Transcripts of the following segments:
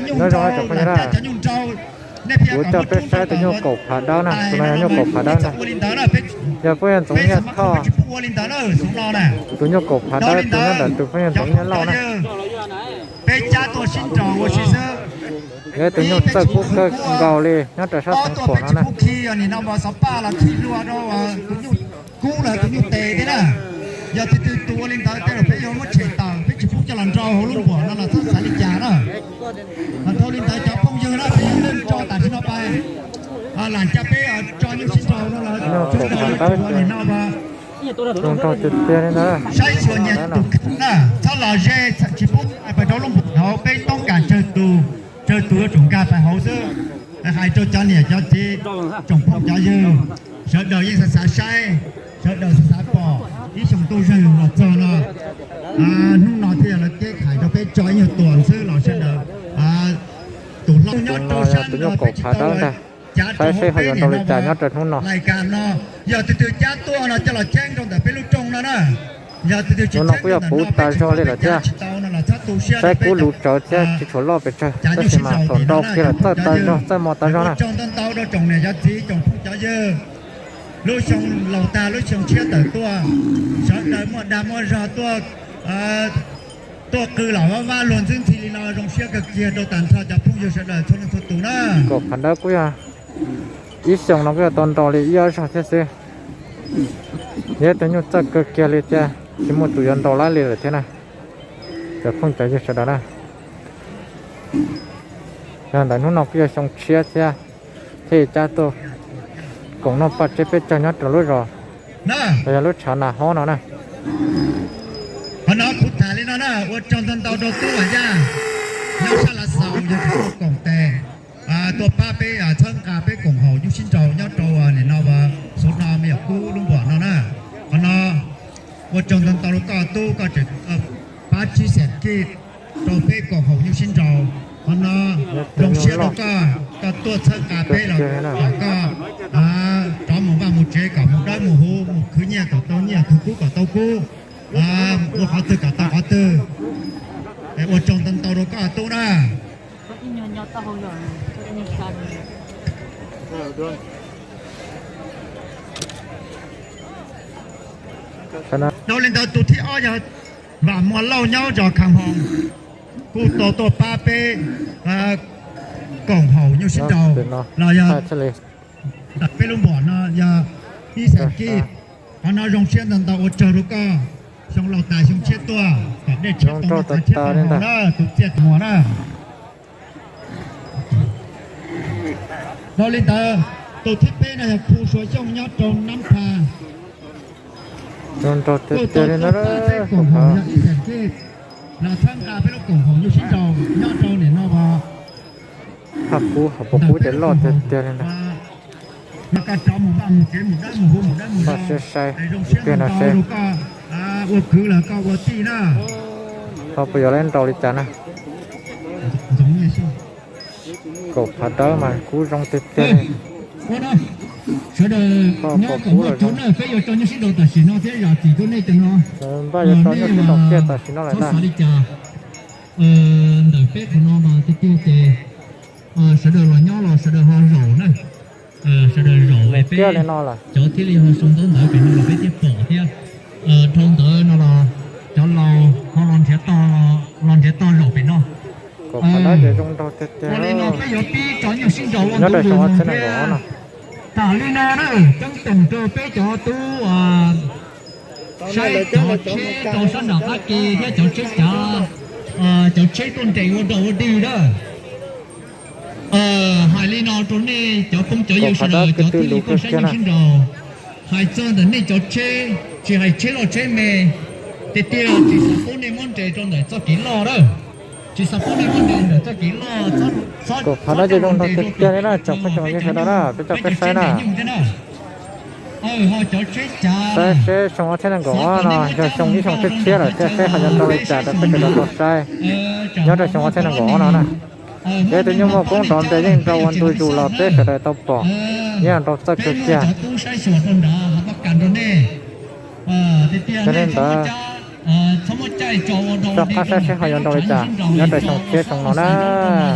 Nyob zoo tsoom phooj ywg na, kuv coj peb saib tus nyuj kaum phav dawb na, tus no yog nyuj kaum phav dawb na. Yog peb yog Ntxoov Nyiaj Thoj, tus nyuj kaum phav dawb tus nyob ntawm tus phooj ywg Ntxoov Nyiaj Lauj na. Peb cab tuaj sib nraus ua si xwb. Yog tus nyuj txawj kub kawg nkaus li nyob rau sab Xeev Khuam no na. Nim no mas xov paj los khij hlua rau tus nyuj kub los tus nyuj tes thiab na. Yog tus twg tus ua li ntawd tej zaum peb yuav muab tshem tawm, peb tsis pub coj los nrau hauv lub npuam no los txhob xav li cas na. Mas dhau li ntawd cov phooj ywg na, peb yeej tso tam sim no pais, lam coj peb tso nyuj sib nraus no los sawv daws ua nim no mas zoo nraug tiag tiag li ntawd. Saib xyuas nyias tus kheej na, txhob los ze, tsis pub pais rau lub npuam hauv, peb toob kas tsawg tus, tsawg tus yuav tsum nkag pais hauv xwb. Hais rau cov niam cov txiv, tsoom phooj cov ywg, sawv daws yeej xav xav saib, sawv daws xav xav pom ib xyoo ntuj zeeg los txog no. Hnub no thiaj yog lawv keb khais rau peb tso ib nyuag tuam xwb los sawv daws tus hlob nyob rau sab tus nyuj kaum phav dawb ntag. Saib seb ho yuav nrau li cas nyob rau hnub no. Lais kas no yog tus twg cab tuaj no coj los ceeb rau ntawm peb lub rooj no na. Yog tus twg tsis ceeb rau ntawm no peb tsis pub peb cab tsis tau no los txhob tu siab rau peb. Saib kub luv tsawv thiab tsis tshua loj pes tsawg tab sis mas thaum nrau kiag los txawj tau zog txawj muaj tau zog na. Ua tsaug ntau ntau rau tsoom niam cov txiv tsoom phooj cov ywg, lub xyoo laus tag lub xyoo tshiab tawm tuaj, sawv daws muaj dag muaj zog tuaj, tuaj qw los vaj vaj luag ntxwb ntxhi li no zoo siab kawg kiag rau tag nrho cov phooj ywg sawv daws txhua leej txhua tus na. Kaum phav dawb kuj yog ib xyoos no kuj yuav tau nrau li ib ob zaug thiab xwb. Yog tus nyuj txawj kawg kiag li thiab tsis muaj tus yuav nrau lawm li lawm thiab na. Cov phooj cov ywg sawv daws na, yog ntawm hnub no kuj yog xyoo tshiab thiab, thiaj cab tuaj koom noj paj tseb peb caug nyob rau lub zos, los yog lub tshav nas hob no na. Qhov no kuv tham li no na, ua tsaug ntau ntau rau tub Vam Yaj nyob sab Lav Xaus yog tus tuaj koom tes, tuaj pab peb txhawb nqa peb koom haum nyuj sib nraus nyob rau nim no xub no me nyuam kub lub npuam no na. Qhov no ua tsaug ntau ntau rau koj tub, koj tseem pab tsib xees kij rau peb koom haum nyuj sib nraus. Qhov no zoo siab rau koj, koj tuaj txhawb nqa peb los kom koj rov mus vaj mus tsev kom mus dawb mus huv, mus khwv nyiaj kom tau nyiaj, khwv kub kom tau kub, ua qhov twg kom tau qhov twg. Ua tsaug ntau ntau rau koj tub na. Dhau li ntawd tus thib ob yog Vam Muas Lauj nyob zos Kham Hoos, kuj tau tuaj pab peb koom haum nyuj sib nraus los yog ntawm peb lub npuam no yog ib xees kij. Qhov no zoo siab ntau ntau, ua tsaug rau koj. Xyoo laus tas xyoo tshiab tuaj kom dej tshiab tau noj tshiab tau haus na tus Txiaj Muas na. Dhau li ntawd, tus thib peb no yog Phu Suav Xyooj nyob rau Nab Pha, kuj tau tuaj pab peb koom haum yog ib xees kij los txhawb nqa peb lub koom haum nyuj sib nraus nyob rau nim no. Haj kub hauv paus kub ces loj tiag tiag li ntag. Koj siab sai ib pliag no seb ho puas yuav lawv nrau li cas na. Kaum phav dawb mas kub zoo tiag tiag li. Koj pom kub los zoo. Npaj yuav rau nyuj sib nraus kiag tam sim no lawm ntag. Ntawm peb qhov no mas tiag tiag ces sawv daws los nyob los sawv daws ho zaum na. Sawv daws zaum pem, cov thiaj li ho sau ntaub ntawv pem no los peb thiaj pom thiab. Dhau ntawd no los cov laus ho los nrhiav tog, los nrhiav tog zaum pem no. Ua li no peb yuav pib tso nyuj sib nraus ua ntu zus mus thiab. Tam li no na, ceeb toom rau peb cov tub saib cov tsheb rau sab nram qab ke thiab cov tsheb cav, cov tsheb tuaj nres ua dog ua dig na. Hais li no rau nej cov phooj cov ywg sawv daws, cov thiaj li tuaj saib nyuj sib nraus, hais txog ntawm nej cov tsheb, tsis hais tsheb loj tsheb me, tiag tiag tsis xav pub nej muab nres rau ntawm txoj kev loj na. Tsis xav pub nej muab nres ntawm txoj kev loj, txhob pub nres rau peb cov tsheb nres nyuj thiab na. Ho cov tsheb cav, saib seb xyoo ob txhiab nees nkaum ob no yog xyoo ib xyoo tshiab tshiab lawm thiab seb ho yuav nrau li cas rau peb sawv daws tau saib nyob rau xyoo ob txhiab nees nkaum ob no na. Peb tus nyuj muaj koob nrov npe yeej nrau ua ntu zus los peb sawv daws tau pom, yeej nrau txawj kawg kiag. Yog li ntawd, Txhob muab caij tso ua dog ua dig rau ntawm peb lub tsheb sib nraus li thiab, xyoo tshiab xyoo no na.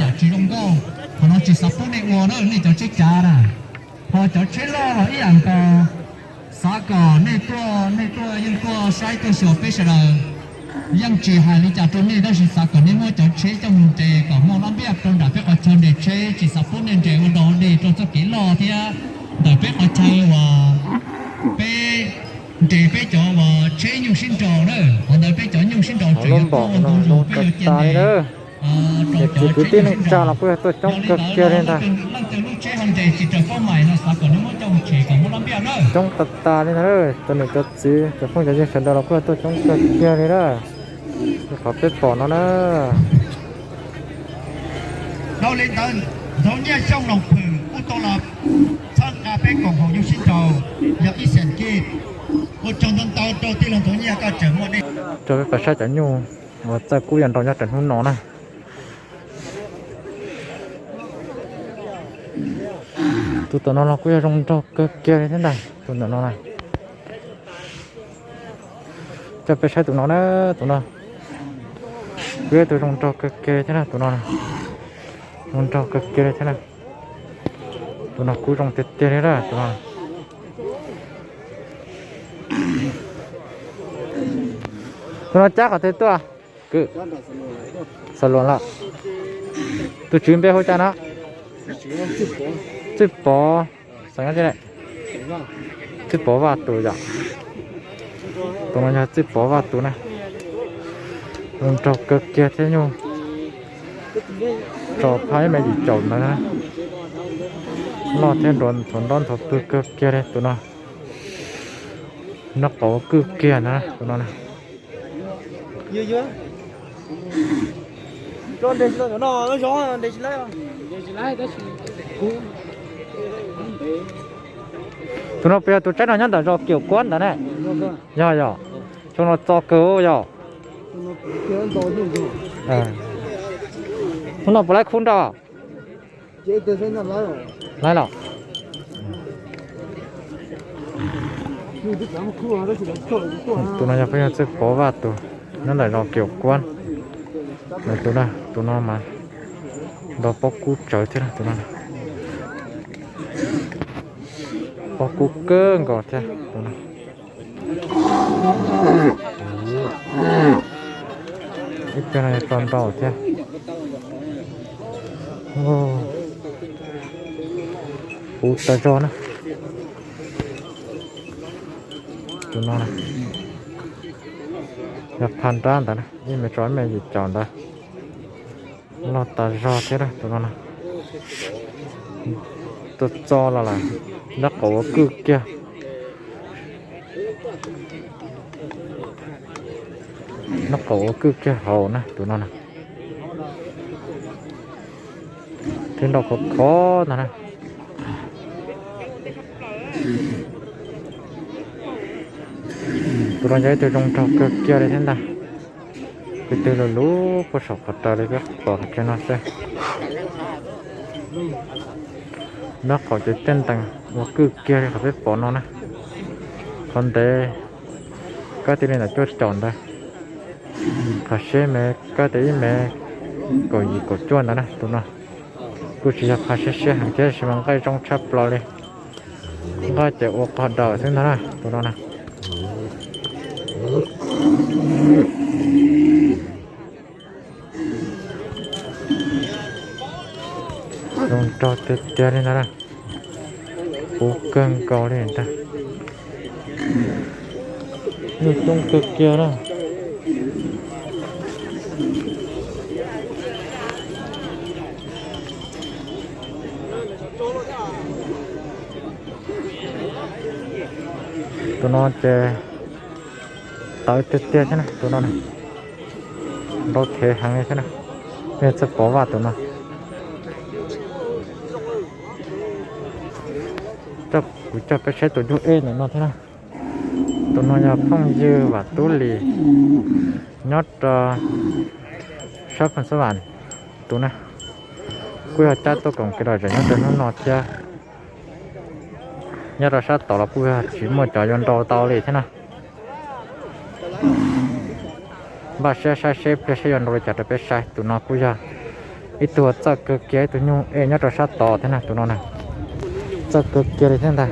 Yam tsis zoo nkauj, qhov no tsis xav pub nej ua na, nej cov tsheb cav na. Ho cov tsheb loj los ib yam nkaus, xav kom nej tuaj, nej tuaj yeej tuaj saib tuaj xyuas peb sawv daws. Yeej tsis hais li cas rau nej, tab sis xav kom nej muab cov tsheb coj mus nres kom muaj lab npiaj rau nram peb qhov chaw nres tsheb, tsis xav pub nej nres ua dog ua dig rau txoj kev loj thiab ntawm peb qhov chaw uas peb nres peb cov uas tsheb nyuj sib nraus na. Qhov ntawd peb cov nyuj sib nraus tseem yuav tuaj ua ntu zus, peb yuav cia nres rau cov tsheb nyuj sib nraus. Yog li ntawd, leej twg lub tsheb ho nres tsis raws paub mais no xav kom nej muab coj mus tshem kom muaj lab npiaj na. Coob tas tas li ntag, cov niam cov txiv cov phooj cov ywg sawv daws los kuj tuaj coob kawg kiag li na. Li qhov peb pom no na. Dhau li ntawd, Ntxoov Nyiaj Xyooj Loos Phwm kuj tau los txhawb nqa peb koom haum nyuj sib nraus, yog ib xees kij. Ua tsaug ntau ntau rau tij laug Ntxoov Nyiaj koj tseem muaj dej. Rau peb pab saib cov nyuj uas txawj kub yuav nraus nyob rau hnub no na. Tus tom no los kuj yog zoo nraug kawg kiag li thiab ntag, tus ntawm no na. Coj peb saib tus no na, tus no kuj yog tus zoo nraug kawg kiag thiab na, tus no na. Zoo nraug kawg kiag li thiab na. Tus no kuj zoo tiag tiag li na, tus no. Tus no cab qhov twg tuaj? Kwv, Xav Luas lawm. Tus tswv npe hu cas no? Txwj Pov. Xav nyob tiag, Txwj Pov Vaj tus yom. Tus no yog Txwj Pov Vaj tus na. Zoo nraug kawg kiag thiab nyuj tso phab ib me yim caum ntawd na. Loj thiab nrov nthuav nrob nthuav pw kawg kiag li tus no. Nab qau kwj kiag ntag tus no na. Tus no puas yog tus tsaib no nyob ntawm zos Kium Kuab ntawd ne? Yog yog. Xyoo no txo kawg yog. Hnub no puas laib khub nroj? Laib los. Tus no yog peb yog Txwj Pov Vaj tus, nyob ntawm zos Kium Kuab. Tus, tus no mas nrog pob kub tsawv thiab tus no. Pob kub kawg nkaus thiab tus no. Ib pliag no yog tso nrau thiab. Puv tas zog na. Tus no yog pha nrab ntawd, ib me tso ib me yim caum ntawd. Loj tas zog thiab tus no. Txo txo los lawm, nab qaum ua kwj kiag. Nab qaum ua kwj kiag hauv na tus no na. Thiab nrau khov khov ntag na. Tus no yog ib tug zoo nraug kawg kiag li thiab ntag. Kwv tij lug lug puag saum qhov raws li peb pom qhov tsev no xwb. Nab qaum ces tej ntees ua kwj kiag li qhov peb pom no na. Qhov ntev kab tias li ntawm cuaj caum ntawd. Qhov siab me kab tias ib me kaum yim kaum cuaj ntawd na tus no. Kuj tsis yog pha siab siab heev thiab sis mas nqaij zoo tshaj plaws li. Nqaij ces ua qog dawm xwb ntag na tus no na. Zoo nraug tiag tiag li ntag na. Puv kawg nkaus li ntag. Nyuj coob kawg kiag na. Tus no ces tawv tiag tiag thiab na tus no. Nrau thev heev li thiab na. Peb Txwj Pov Vaj tus no. Kuv coj peb saib tus nyuj ej ntawm no thiab na. Tus no yog phooj ywg Vam Tub Lis nyob rau sab Phoos Xab Vam tus na. Kuj yog cab tuaj koom kev lom zem nyob rau hnub no thiab. Nyob rau sab tod los kuj yog tsis muaj cov yuav nrau tau li thiab na. Npaj siab saib seb pliag seb yuav nrau li cas rau peb saib. Tus no kuj yog ib tug txawj kawg kiag, ib tug nyuj ej nyob rau sab tod thiab na tus no na. Txawj kawg kiag li thiab ntag.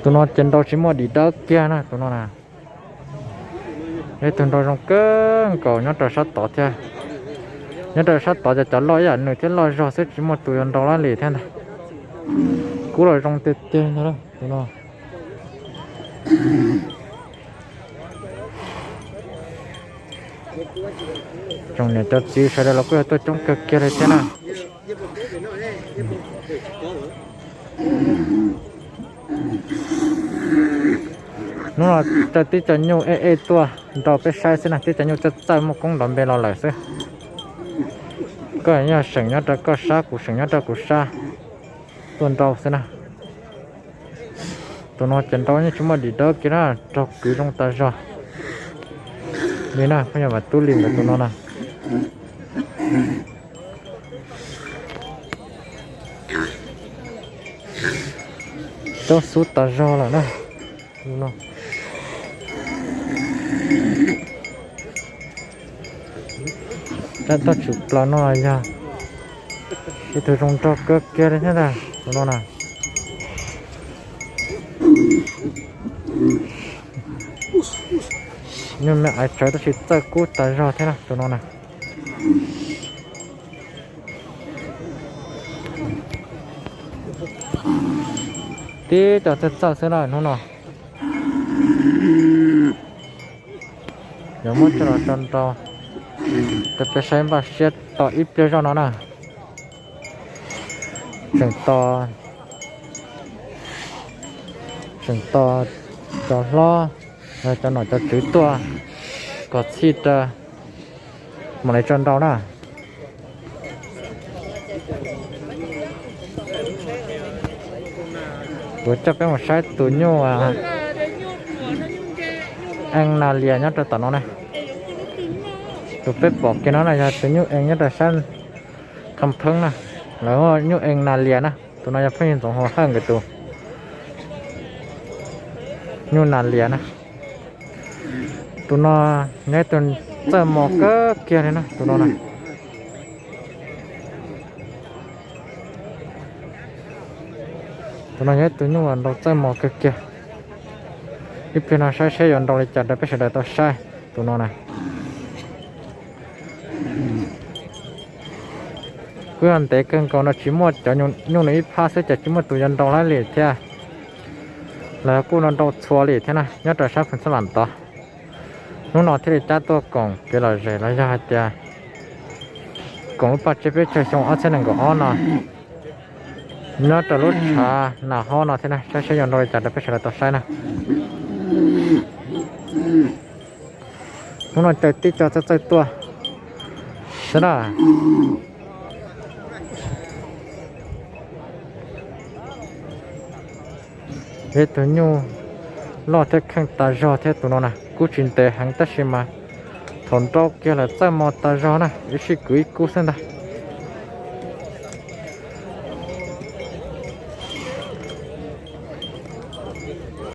Tus no ces nrau tsis muaj dim dawb kiag na tus no na. Ib tug nrau zoo kawg nkaus nyob rau sab tod thiab. Nyob rau sab tod ces cov loj ib yam nws thiab loj zog xwb tsis muaj tus yuav nrau lab li thiab ntag. Kub los zoo tiag tiag ntag tus no. Tsoom niam cov txiv sawv daws los kuj yog tuaj coob kawg kiag li thiab na. Hnub no tib co nyuj ej ej tuaj nrau peb saib xwb na, tib co nyuj txawj txawj muaj koob nrov npe los lawm xwb. Koj yog seem nyob rau koj sab, kuv seem nyob rau kuv sab, tuaj nrau xwb na. Tus no ces nrau yeej tsis muaj dim dawb kiag na, raug kwv zoo tas zog li na, pheej yog vam tub li ntawd tus no na. Coob xub tas zog lawm na. Tab toj tswm plaws no los yog ib tug zoo nraug kawg kiag li thiab ntag tus no na. Nyuj me aiv tsawv tab sis txawj kub tas zog thiab na tus no na. Tib co txawj txawj xwb na hnub no. Yuav muab coj los tso nrau rau peb saib, npaj siab tos ib pliag zoj no na. Tseem tos, tseem tos cov hlob, cov nom cov tswv tuaj kom txhij rau mam li tso nrau na. Kuv coj peb mus saib tus nyuj ees nas lias nyob rau tom no na. Tus peb pom kiag no na yog tus nyuj ees nyob rau sab Thaj Pheeb na, lawv nyuj ees nas lias na. Tus no yog phooj ywg Ntxoov Hua Hawj nkawd tus nyuj nas lias na. Tus no nyob ib tug txawj mos kawg kiag li na tus no na. Tus no yog ib tug nyuj uas nrau txawj mos kawg kiag. Ib pliag no saib seb yuav nrau li cas rau peb sawv daws tau saib tus no na. Kuj yog ntev kawg nkaus no tsis muaj cov nyuj no ib phab xwb ces tsis muaj tus yuav nrau lawm li thiab. Los yog kuj no nrau txhua li thiab na nyob rau sab Phoos Xab Las tod. Hnub no thiaj li cab tuaj koom kev lom zem los yog hais tias koom lub paj tsiab peb caug xyoo ob txhiab nees nkaum ob no nyob rau lub tshav nas hob no thiab na, saib seb yuav nrau li cas rau peb sawv daws tau saib na. Hnub no caw tib co txawj txawj tuaj xwb na. Ib tug nyuj loj thiab kheej tas zog thiab tus no na, kub tsis ntev heev tab sis mas thaum nrau kiag lawm txawj mos tas zog na, ib sij kwv ib kub xwb ntag.